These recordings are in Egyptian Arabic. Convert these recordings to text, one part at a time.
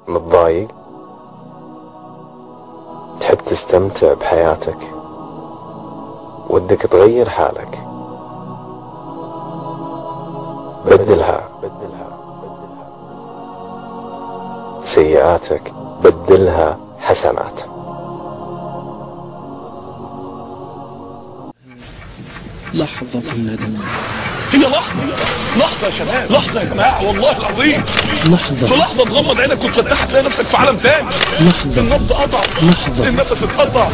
متضايق؟ تحب تستمتع بحياتك؟ ودك تغير حالك؟ بدلها، سيئاتك بدلها حسنات. لحظة الندم هي لحظة، لحظة يا شباب، لحظة يا جماعة، والله العظيم لحظة. في لحظة تغمض عينك وتفتحها تلاقي نفسك في عالم تاني. لحظة. النبض قطع، لحظة. النفس اتقطع.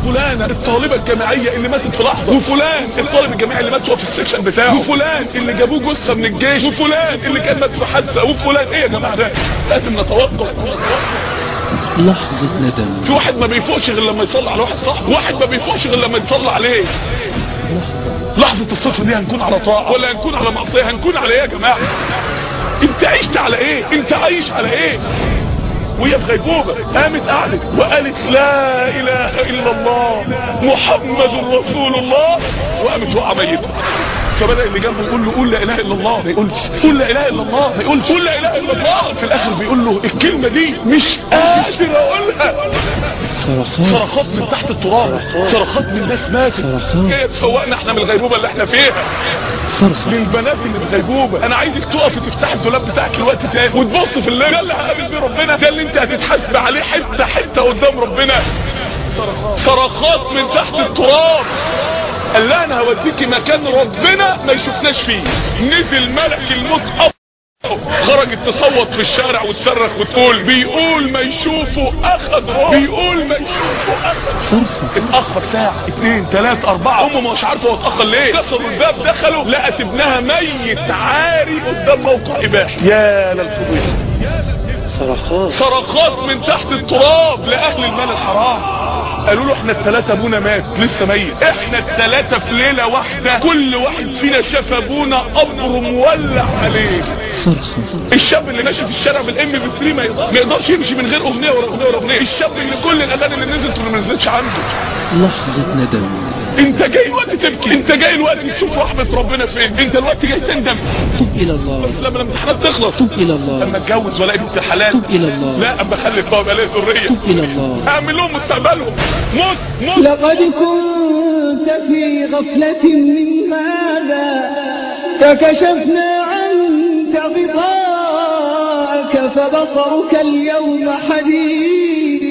فلانة الطالبة الجامعية اللي ماتت في لحظة، وفلان الطالب الجامعي اللي مات وهو في ال section بتاعه، وفلان اللي جابوه جثة من الجيش، وفلان اللي كان مات في حادثة، وفلان ايه يا جماعة ده؟ لازم نتوقف. لحظة ندم. في واحد ما بيفوقش غير لما يصلي على واحد صاحبه، واحد ما بيفوقش غير لما يتصلى عليه. لحظة الصفر دي هنكون على طاعة ولا هنكون على معصية؟ هنكون على ايه يا جماعة؟ انت عشت على ايه؟ انت عايش على ايه؟ وهي في غيبوبة قامت قعدت وقالت لا اله الا الله محمد رسول الله، وقامت وقع ميتة. فبدأ اللي جنبه يقول له قول لا اله الا الله، ما يقولش. قول لا اله الا الله، ما يقولش. قول لا اله الا الله. في الاخر بيقول له الكلمة دي مش قادر اقولها. صرخات، صرخات من تحت التراب، صرخات من ناس ماتت. جاية تفوقنا احنا من الغيبوبه اللي احنا فيها. صرخة للبنات اللي في غيبوبة، انا عايزك تقفي تفتحي الدولاب بتاعك الوقت تاني وتبص في اللبس ده اللي هقابل بيه ربنا، ده اللي انت هتتحاسب عليه حتة حتة قدام ربنا. صرخات من تحت التراب. قال لها انا هوديكي مكان ربنا ما يشوفناش فيه. نزل ملك الموت خرجت تصوت في الشارع وتصرخ وتقول، بيقول ما يشوفه اخد روح، بيقول ما يشوفه اخد. صرخة. اتاخر ساعة، 2 3 4، امه مش عارفه هو اتاخر ليه. كسروا الباب دخلوا لقت ابنها ميت عاري قدام موقع اباحي. يا للفضيحه. صرخات، صرخات من تحت التراب لاهل المال الحرام. قالوا له احنا الثلاثة ابونا مات لسه ميت، احنا الثلاثة في ليلة واحدة كل واحد فينا شاف ابونا قبره مولع عليه. صرخة. الشاب اللي ماشي في الشارع بال MP3 ما يقدرش يمشي من غير اغنية ورا اغنية ورا اغنية. الشاب اللي كل الاغاني اللي نزلت واللي ما نزلتش عنده. لحظة ندم. انت جاي الوقت تبكي، انت جاي الوقت تشوف رحمه ربنا فين، انت الوقت جاي تندم. تب الى الله. بس لما الامتحانات تخلص تب الى الله. اما اتجوز والاقي بنت الحلال تب الى الله. لا اما اخلف بقى ويبقى ليا ذرية تب الى الله. اعمل لهم مستقبلهم. موت موت. لقد كنت في غفلة من هذا فكشفنا عنك غطاءك فبصرك اليوم حديد.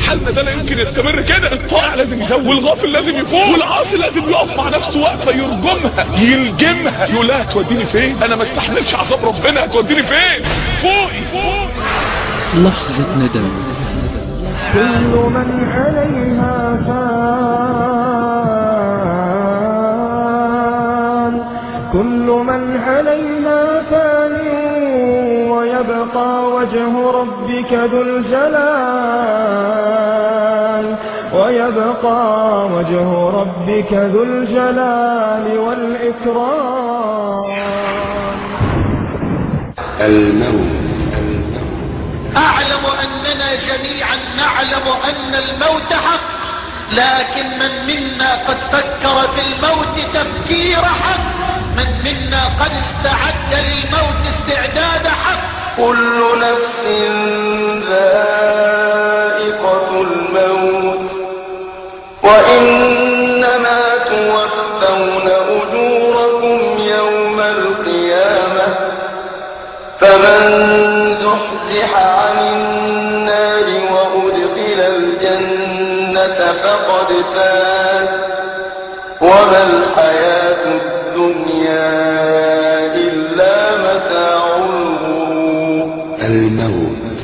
حالنا ده لا يمكن يستمر كده. الطائع لازم يزود، والغافل لازم يفوق، والعاصي لازم يقف مع نفسه وقفه يرجمها يلجمها، يقول لها هتوديني فين؟ انا ما استحملش عذاب ربنا، هتوديني فين؟ فوقي فوقي. لحظة ندم. كل من عليها فان، كل من عليها فان، ويبقى وجه ربك ذو الجلال، ويبقى وجه ربك ذو الجلال والإكرام. الموت. أعلم أننا جميعا نعلم أن الموت حق، لكن من منا قد فكر في الموت تفكير حق؟ من منا قد استعد للموت استعداد حق؟ كل نفس ذائقة الموت، وإنما توفون أجوركم يوم القيامة، فمن زحزح عن النار وأدخل الجنة فقد فاز، وما الحياة الدنيا إلا متاع الغرور. الموت.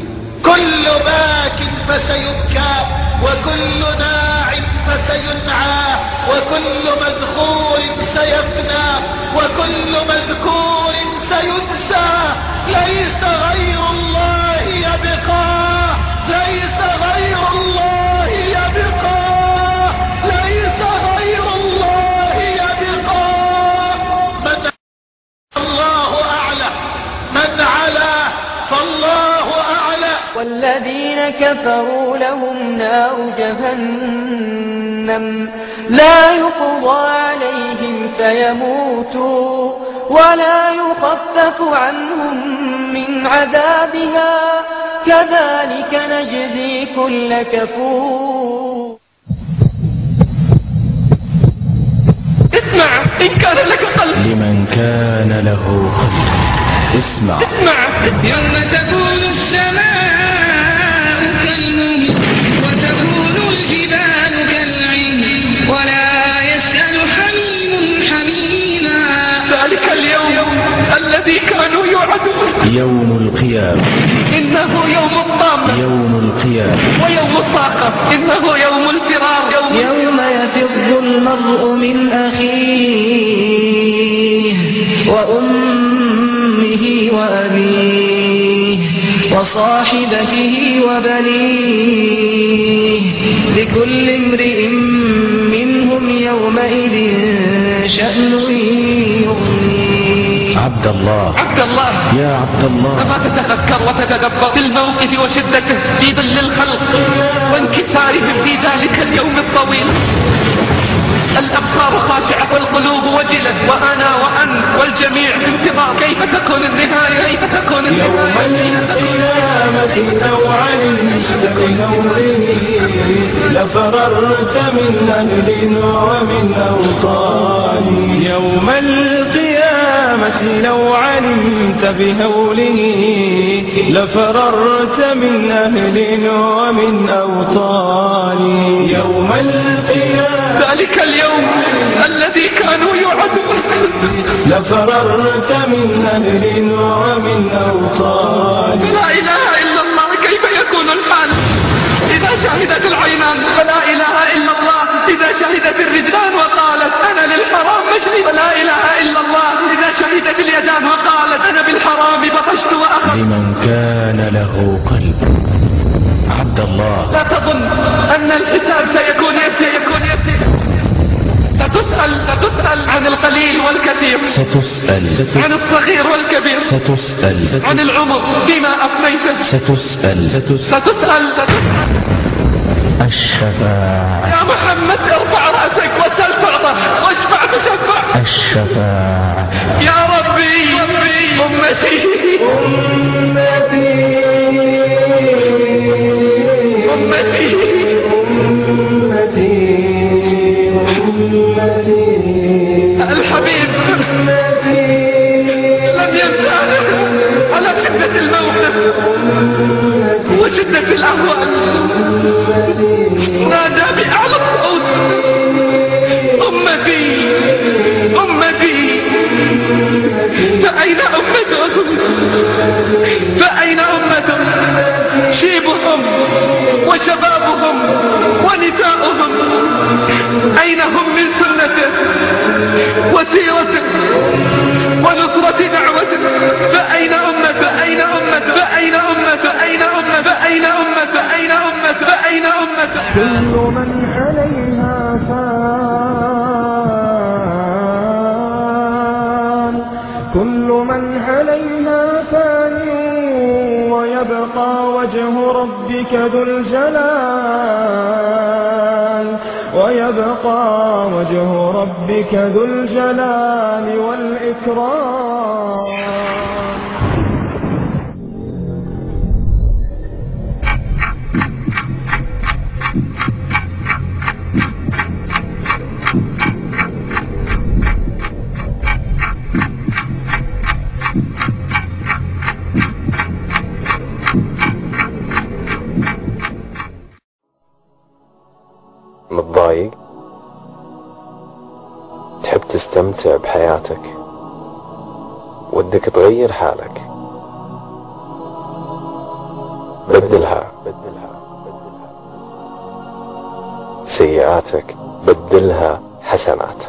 كل باك فسيبكى، وكل ناع فسينعى، وكل مذخور سيفنى، وكل مذكور سينسى. ليس غير الله يبقى، ليس غير الله يبقى، ليس غير الله يبقى. من الله أعلى، من علا فالله أعلى. والذين كفروا لهم نار جهنم لا يقضى عليهم فيموتوا ولا يخفف عنهم من عذابها كذلك نجزي كل كفور. اسمع إن كان لك قلب، لمن كان له قلب. اسمع اسمع. يوم تكون السماء كالمهل وتكون الجبال كالعهن ولا يسأل حميم حميما. ذلك اليوم الذي كانوا يوعدون، يوم القيامة. إنه يوم الطامة، يوم القيامة، ويوم الصاخة. إنه يوم الفرار، يوم يفر المرء من أخيه وأمه وأبيه وصاحبته وبنيه لكل امرئ منهم يومئذ شأن يغنيه. عبد الله، عبد الله، يا عبد الله، أما تتفكر وتتدبر في الموقف وشدته في ظل الخلق وانكسارهم في ذلك اليوم الطويل. الأبصار خاشعة والقلوب وجلة، وأنا وأنت والجميع في انتظار كيف تكون النهاية، كيف تكون النهاية. يوم القيامة لو علمت بهوله لفررت من أهل ومن أوطان. يوم القيامة لو علمت بهوله لفررت من أهل ومن أوطان. يوم القيامة ذلك اليوم الذي كانوا يوعدون لفررت من أهل ومن أوطان. لا إله إلا الله، كيف يكون الحال إذا شهدت العينان؟ فلا إله إلا الله. إذا شهدت الرجلان وقالت أنا للحرام مشري، فلا إله إلا الله. إذا شهدت اليدان وقالت أنا بالحرام بطشت وأخذت. لمن كان له قلب. عبد الله، لا تظن أن الحساب سيكون يسير، يكون يسير. ستسأل عن القليل والكثير، ستسأل عن الصغير والكبير، ستسأل عن العمر فيما أفنيته، ستسأل ستسأل. الشفاعة. يا محمد ارفع رأسك وسل تعطى واشفع تشفع. الشفاعة. يا ربي أمتي أمتي أمتي أمتي أمتي. الحبيب لم ينسانا على شدة الموقف وشدة الأهوال. نادى بأعلى الصوت أمتي أمتي. فأين أمتهم؟ فأين أمتهم؟ شيبهم وشبابهم ونساؤهم، أين هم من سنته وسيرته ونصرة دعوته؟ فأين أمته؟ أين أمته؟ فأين أمته؟ أين أمته؟ فأين أمته؟ أين أمته؟ فأين أمته؟ كل من عليها فان، كل من عليها فان، ويبقى وجه ربك ذو الجلال، ويبقى وجه ربك ذو الجلال والإكرام. متضايق؟ تحب تستمتع بحياتك؟ ودك تغير حالك؟ بدلها. سيئاتك بدلها حسنات.